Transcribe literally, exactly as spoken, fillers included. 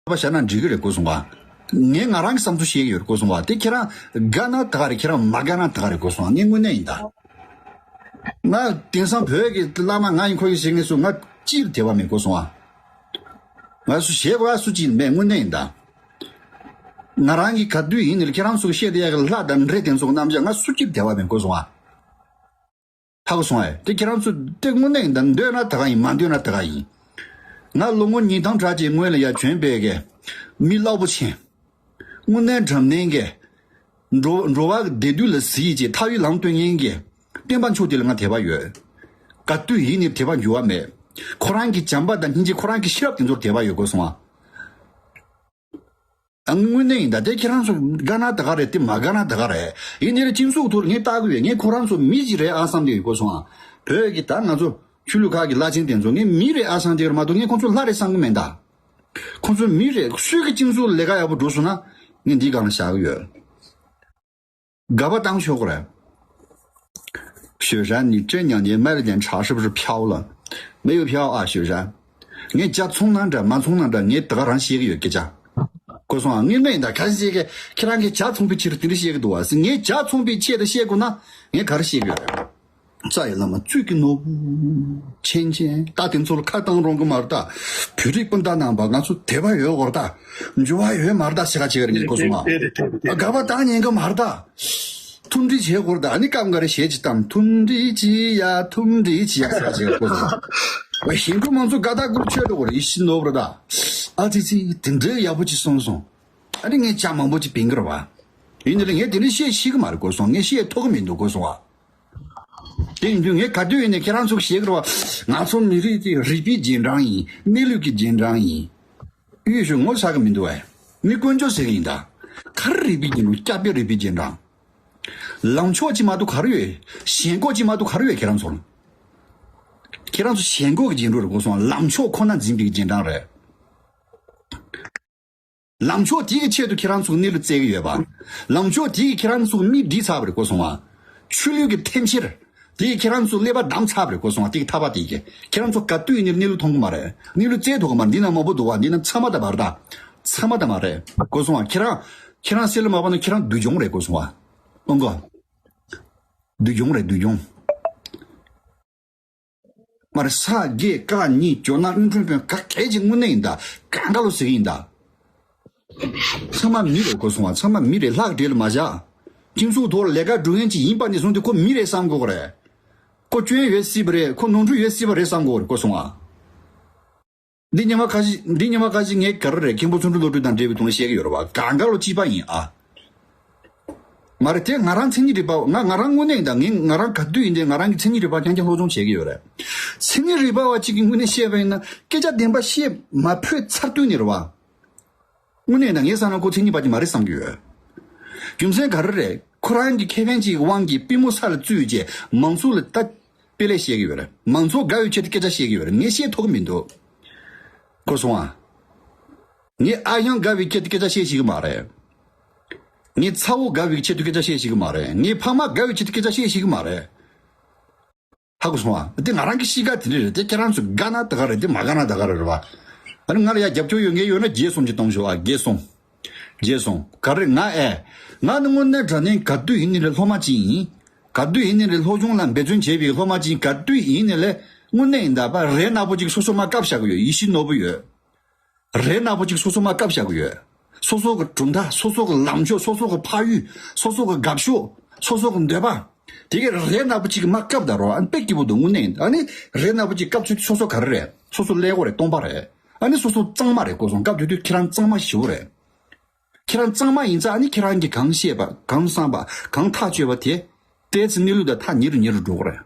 པ་བཞག་ན་འགྲིག་གི་རེད་གོ་སོང་བ། ངས་ང་རང་གི་བསམ་ཚུལ་བཤད་ཀྱི་ཡོད་རེད་གོ་སོང་བ། དེ་ཁྱེད་རང་དགའ་ན་དགའ་རེད། ཁྱེད་རང་མ་དགའ་ན་དགའ་རེད་གོ་སོང་བ། ངས་དངོས་གནས་ཡིན་ད། ང་དེང་སང་བོད་ཀྱི་བླ་མ་ང་ཡིན་ཁོ་ཡིན་ཟེར་མཁན་སུ་ང་ཅིར་དད་པ་མེད་གོ་སོང་བ། ང་སུ་ཞེད་གོ་ཨ་སུ་ཅིག་མེད་དངོས་གནས་ཡིན་ད། ང་རང་གི་ག་དུས་ཡིན་ནའི་ཁྱེད་རང་ཚོ་གི་བཤད་བསྡད་ཡག་གི་ལྷ་དང་འདྲེ་དེ་ཚོ་གི་རྣམ་གཞག་ང་སུ་ཅིར་དད་པ་མེད་གོ་སོང་བ། ཧ་གོ་སོང་ཨེ། དེ་ཁྱེད་རང་ཚོ་དེ་དངོས་གནས་ཡིན་ད། འདོད་ན་ད་ག་ཡིན། མ་འདོད་ན་ད་ག་ཡིན། ང་ལོ་ངོ་ཉིས་སྟོང་གྲགས་ཅིག་སྔོན་ལ་ཡར་བྱོན་པའི་གི་མི་རླབས་པོ་ཆེ། དངོས་གནས་དྲང་གནས་ཀྱི་འགྲོ་འགྲོ་བ་གི་བདེ་སྡུག་ལ་གཟིགས་ཀྱི་ཐག་གཡུག་ལམ་སྟོན་མཁན་གྱི་སྟོན་པ་མཆོག་དེ་ལ་ང་དད་པ་ཡོད། ག་དུས་ཡིན་ནའི་དད་པ་འགྱུར་བ་མེད། ཁོ་རང་གི་བྱམས་པ་དང་སྙིང་རྗེ། ཁོ་རང་གི་ཤེས་རབ་དེ་ཚོར་དད་པ་ཡོད་གོ་སོང་ཨ། ཨ། དངོས་གནས་ཡིན་ད། དེ་ཁྱེད་རང་ཚོ་དགའ་ན་ད་ག་རེད། དེ་མ་དགའ་ན་ད་ག་རེད། ཡིན་ནའི་སྤྱི་ཚོགས་ཐོག་ངས་ལྟ་གི་ཡོད། ངས་ཁོ་རང་ཚོ་མི་ཞིག་རེད་ཨ་བསམ་གྱི་ཡོད་གོ་སོང་ཨ། བོད་ཀྱི་ད་ང་ཚོ་ཆོས་ལུགས་ཁག་གི་བླ་ཆེན་དེ་ཚོ་ངས་མི་རེད་ཨ་བསམ་གྱི་ཡོད་མ་གཏོགས་ངས་ཁོང་ཚོ་ལྷ་རེད་བསམ་གི་མེད་ད། ཁོང་ཚོ་མི་རེད། སུས་ཀྱི་སྤྱི་ཚོགས་ལས་ཀ་ཡག་པོ་འགྲོ་སོང་ན་ངས་འདིའི་སྒང་ལ་བཞག་གི་ཡོད། དགའ་པ་བཏང་ཆོག་གི་རེད། 雪山，你这两年卖了点茶是不是飘了？没有飘啊，雪山。ངས་ཇ་ཚོང་ན་འདྲ་མ་ཚོང་ན་འདྲ། ངས་ད་ག་རང་བཤད་ཀྱི་ཡོད་སྐད་ཆ། གོ་སོང་ཨ། ངས་ནས་ད་ག་ཞིག་གི་ཁྱེད་རང་གིས་ཇ་ཚོང་པའི་ཕྱིར་དེ་འདྲ་བཤད་ཀྱི་འདུག་བ་ཟེར། ངས་ཇ་ཚོང་པའི་ཆེད་དུ་བཤད་དགོས་ན་ངས་ག་རེ་བཤད་ཀྱི་ཡོད་རེད། རྩ་ཡི་བླ་མ་བཙུན་གྱི་ནོར་བུ་ཆེན་ཆེན་ད་དེ་ཚོར་ཁ་བཏང་རོགས་གི་མ་རེད་ད། བོད་རིགས་སྤུན་ཟླ་རྣམ་པ་ང་ཚོ་དད་པ་ཡོད་དགོས་རེད་ད། འགྱུར་བ་ཡོད་མ་རེད་ད་ཟེར་ག་བྱེད་ཀྱི་རེད། ངས་གོ་སོང་ཨ། དགའ་པ་བཏང་ཉན་གི་མ་རེད་ད། ཐུགས་འདྲི་བྱེད་དགོས་རེད་ད། ཨ་ནི་སྐབས་འགའ་རེ་ཞེ་ཅིག་བཏང་ཐུགས་འདྲི་བྱེད་ཡ་ཐུགས་འདྲི་བྱེད་ཡ་ཟེར་བ་ཞིག་གོ་སོང་། ཞིང་ཁུ་མང་ཚོགས་དགའ་ད་གུར་ཆོད་འགྲོ་གི་རེད། ཡིད་ཆེས་ནོར་བ་རེད་ད། ཨ་ཙི་ཙི་དེ་འདྲའི་ཡག་པོ་ཅིག་གསུངས་སོང་། ཨ་ནི་ངས་ཇ་མང་པོ་ཅིག་བིང་གི་རེད་བ། ཡིན་ནའི་ལས་ངས་དེ་འདྲ་བཤད་ཤེས་གི་མ་རེད་གོ་སོང་། ངས་བཤད་ཐུབ་གི་མི་འདུག་གོ་སོང་བ། དེ་ཡིན་དུས་ངས་ག་དུས་ཡིན་ནའི་ཁྱེད་རང་ཚོ་བཤད་གི་རེད་བ། ང་ཚོ་མི་རིགས་དེ་རིག་པའི་རྗེས་འབྲང་ཡིན། གནས་ལུགས་ཀྱི་རྗེས་འབྲང་ཡིན། གཡུས་ཤོད་ངོ་ཚ་གི་མི་འདུག་བས། མི་དཀོན་མཆོག་ཟེར་གི་ཡིན་ད། ག་རེ་རིག་པའི་རྗེས་འབྲང་། སྐྱབས་པའི་རིག་པའི་རྗེས་འབྲང་། ལངས་ཕྱོགས་ཅིག་མ་གཏོགས་ག་རེ་ཡོད། ཞེན་ཁོག་ཅིག་མ་གཏོགས་ག་རེ་ཡོད་ཁྱེད་རང་ཚོར། ཁྱེད་རང་ཚོ་ཞེན་ཁོག་གི་རྗེས་འགྲོ་རེད་གོ་སོང་། ལངས་ཕྱོགས་ཁོ་ན་འཛིན་པའི་རྗེས་འབྲང་རེད། ལངས་ཕྱོགས་དེ་གི་ཆེད་དུ་ཁྱེད་རང་ཚོ་གནས་ལུགས་བཙལ་གི་ཡོད་པ། ལངས་ཕྱོགས་དེ་གི་ཁྱེད་རང་ཚོ་མིག་བསྒྲིལ་ཚར་བ་རེད་གོ་སོང་བ། ཆོས་ལུགས་ཀྱི་འཐེན་འཁྱེར་དེ་གི་ཁྱེད་རང་ཚོ་ཀླད་པ་བསྡམས་ཚར་བ་རེད་གོ་སོང་བ། དེ་གི་ཐག་པ་དེ་གི་ཁྱེད་རང་ཚོ་ག་དུས་ཡིན་ནའི་གནས་ལུགས་མཐོང་གི་མ་རེད། གནས་ལུགས་བཙལ་ཐུབ་གི་མ་རེད། འདི་ན་མང་པོ་འདུག་བ། འདི་ན་ཚང་མ་ད་མ་རེད་ད། ཚང་མ་ད་མ་རེད་གོ་སོང་བ། ཁྱེད་རང་ཁྱེད་རང་སེམས་ལ་མ་བབས་ན་ཁྱེད་རང་སྡུག་གྱོང་རེད་གོ་སོང་བ། ཨང་གོ། སྡུག་གྱོང་རེད་སྡུག་གྱོང་། མར་ས་དགེ་བཀའ་ཉིད་ཇོ་ནང་དབུས་ཁྲོན་དཔོན་ག་གལ་ཆེ་དངོས་གནས་ཡིན་ད། གང་ག་ལོ་ཟེར་གི་ཡིན་ད། ཚང་མ་མི་རེད་གོ་སོང་བ། ཚང་མ་མི་རེད། ལྷག་འདྲེ་ལ་མ་བཞག་སྤྱི་ཚོགས་ཐོག་ལས་ཀ་སྒྲུབ་མཁན་ཅིག་ཡིན་པ་ནས་བཟུང་སྟེ་ཁོ་མི་རེད་བསམ་དགོས་གི་རེད། ཁོ་སྐྱོན་ཡོད་སྲིད་པ་རེད། ཁོ་ནོར་འཁྲུལ་ཡོད་སྲིད་པ་རེད་བསམ་དགོས་གི་རེད་གོ་སོང་བ། འདི་ཉི་མ་ཁ་ཤས་འདི་ཉི་མ་ཁ་ཤས་ངས་ག་རེ་རེད། མཁན་པོ་ཚོན་ཁྲུ་བློ་གྲོས་དང་འབྲེལ་བའི་ཐོག་ནས་བཤད་གི་ཡོད་རེད་བ། གང་ག་ལོ་གཅིག་པ་ཡིན་ཨ། མ་རེད་དེ་ང་རང་མཚན་ཉིད་རིག་པ་ང་ང་རང་དངོས་གནས་ཡིན་ད། ངས་ང་རང་ག་དུས་ཡིན་དེ་ང་རང་གི་མཚན་ཉིད་རིག་པ་རྐྱང་རྐྱང་སློབ་སྦྱོང་བྱེད་ཀྱི་ཡོད་རེད། མཚན་ཉིད་རིག་པ་བ་གཅིག་གིས་དངོས་གནས་བཤད་པ་ཡིན་ན་སྐད་ཆ་བདེན་པ་བཤད་མ་ཕོད་ཚར་དུས་ནས་རེད་བ། དངོས་གནས་ཡིན་ད་ངས་བསམ་ན་ཁོ་མཚན་ཉིད་པ་ཅིག་མ་རེད་བསམ་གྱི་ཡོད། རྒྱུ་མཚན་ག་རེ་རེད། ཁོ་རང་གི་ཁེ་ཕན་གཅིག་གི་དབང་གིས་པུས་མོ་ས་ལ་བཙུགས་རྗེས་མང་ཚོགས་ལ་ད་དཔེ་ལས་བཤད་ཀྱི་ཡོད་རེད། མང་ཚོགས་དགའ་བའི་ཆེད་དུ་སྐད་ཆ་བཤད་ཀྱི་ཡོད་རེད། ངས་བཤད་ཐུབ་ཀྱི་མི་འདུག་གོ་སོང་ཨ། ངས་ཨ་ཞང་དགའ་བའི་ཆེད་དུ་སྐད་ཆ་བཤད་ཤེས་ཀྱི་མ་རེད། ངས་ཚ་བོ་དགའ་བའི་ཆེད་དུ་སྐད་ཆ་བཤད་ཤེས་ཀྱི་མ་རེད། ངས་ཕ་མ་དགའ་བའི་ཆེད་དུ་སྐད་ཆ་བཤད་ཤེས་ཀྱི་མ་རེད། ཧ་གོ་སོང་ཨ། དེ་ང་རང་གི་གཤིས་ཀ་དེ་འདྲ་རེད། དེ་ཁྱེད་རང་ཚོ་དགའ་ན་ད་ག་རེད། དེ་མ་དགའ་ན་ད་ག་རེད་རེད་བ། ཨ་ནི་ང་ལ་ཡ་རྒྱབ་སྐྱོར་ཡོད་མཁན་ཡོད་ན་བརྗེད་སོང་ཅིག་གཏོང་ཤོག་ཨ། བརྗེད་སོང་། བརྗེད་སོང་། ག་རེ་ང་ཨེ། ང་ནི་དངོས་གནས་དྲང་གནས་ག་དུས་ཡིན་ནའི་ལས་སློབ་མ་ཅིག་ཡིན། ག་དུས་ཡིན་ནའི་ལས་སློབ་སྦྱོང་ལ་འབད་བརྩོན་བྱེད་པའི་སློབ་མ་ཅིག་ཡིན། ག་དུས་ཡིན་ནའི་ལས་དངོས་གནས་ཡིན་ད་པ་རས་ནག་པོ་ཅིག་སོ་སོ་མར་བཀབ་བཞག་གི་ཡོད། ཡིད་ཆེས་ནོར་བུ་ཡོད། རས་ནག་པོ་ཅིག་སོ་སོ་མར་བཀབ་བཞག་གི་ཡོད། སོ་སོ་གི་གྲུབ་མཐའ། སོ་སོ་གི་ལངས་ཕྱོགས། སོ་སོ་གི་ཕ་ཡུལ། སོ་སོ་གི་དགའ་ཕྱོགས། སོ་སོ་གི་འདོད་པ། དེ་གའི་རས་ནག་པོ་ཅིག་གིས་མར་བཀབ་ད་རོགས། ཨ་ནི་དཔེ་སྐྱིད་པོ་འདུག་དངོས་གནས་ཡིན། ཨ་ནི་རས་ནག་པོ་ཅིག་བཀབ་ཚུལ་དེ་སོ་སོ་ག་རེ་རེད། སོ་སོ་ཀླད་ཀོར་རེད། སྟོང་པ་རེད། ཨ་ནི་སོ་སོ་གཙང་མ་རེད་གོ་སོང་། སྐབས་དེ་དུས་ཁྱེད་རང་གཙང་མ་ཞེ་པོ་རེད། ཁྱེད་རང་གཙང་མ་ཡིན་ཙང་ཨ་ནི་ཁྱེད་རང་གིས་གང་བཤད་པ་གང་བསམ་པ་གང་ཐག་གཅོད་པ་དེ་ཏོག་ཙམ་གནས་ལུགས་དང་ཐག་ཉེ་རུ་ཉེ་རུ་འགྲོ་གི་རེད།